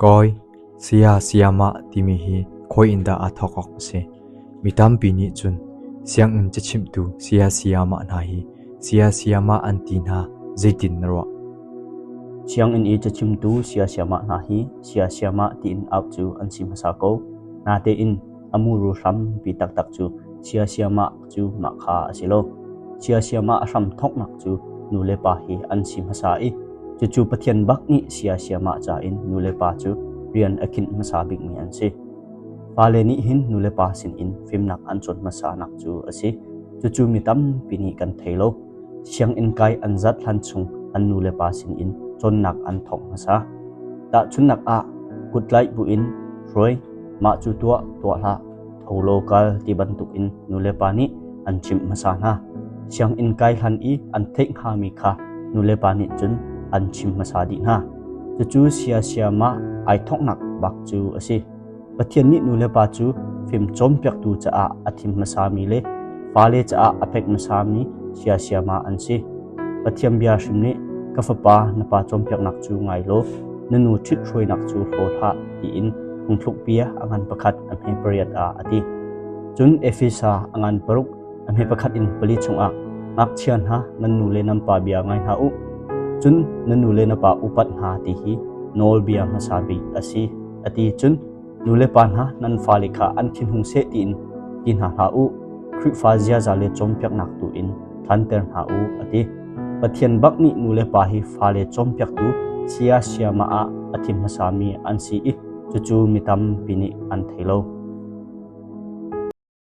Kawi, saya sayamah timi hi khawi in dah aa thawk awk a si? Mi tampi nih cun sianginn cachimhtu saya sayamah hna hi saya sayamah an ti hna zeitin na ruah? Sianginn i cachimtu saya sayamah hna hi saya sayamah tiin auh cu an si hmasa ko. Natein a muru hrampi taktak cu saya sayamah cu mah kha a si lo. Saya sayamah a hram thawknak cu nu le pa hi an si hmasa i Cucu Pathian bak nih sia siamah ca in nu le pa cu rian a khinh hmasa bikmi an si. Fale nih hin nu le pa sinin fimnak an cawn hmasanak cu a si. Cucu mi tampi nih kan thei lo. Sianginn kai an zat hlan chung an nu le pa sinin cawnnak an thawk hmasa. Tahchunhnak ah, kuttlaih buin hruai, mah cu tuah, tuah hlah, tho law kal ti bantukin nu le pa nih an chimh hmasa hna. Sianginn kai hlan i an theih hngami kha nu le pa nih cun an chim hmasa dih hna. Cucu sia siamah ai thawknak bak cu a si. Pathian nih nu le pa cu fim cawnpiaktu caah a thim hmasami le fale caah a pek hmasami sia siamah an si. Pathian bia hrim nih ka fapa na pa cawnpiaknak cu ngai law na nu ṭhithruainak cu hlaw hlah tiin phungthluk bia a ngan pakhat a hme pariat ah a ti. Cun Efesa a ngan paruk a hme pakhat in pali chungah ngakchia hna nan nu le nan pa bia ngai hna u. Cun na nu le na pa upat hna ti hi nawlbia hmasa bik a si a ti. Cun nu le pa hna nan fale kha an thinhung seh tiin ti hna hlah u. Khrihfa ziaza le cawnpiaknak tu in ṭhanter hna u a ti. Pathian bak nih nu le pa hi fale cawnpiaktu saya sayama ah a thim hmasami an si i cucu mi tampi nih an thei lo.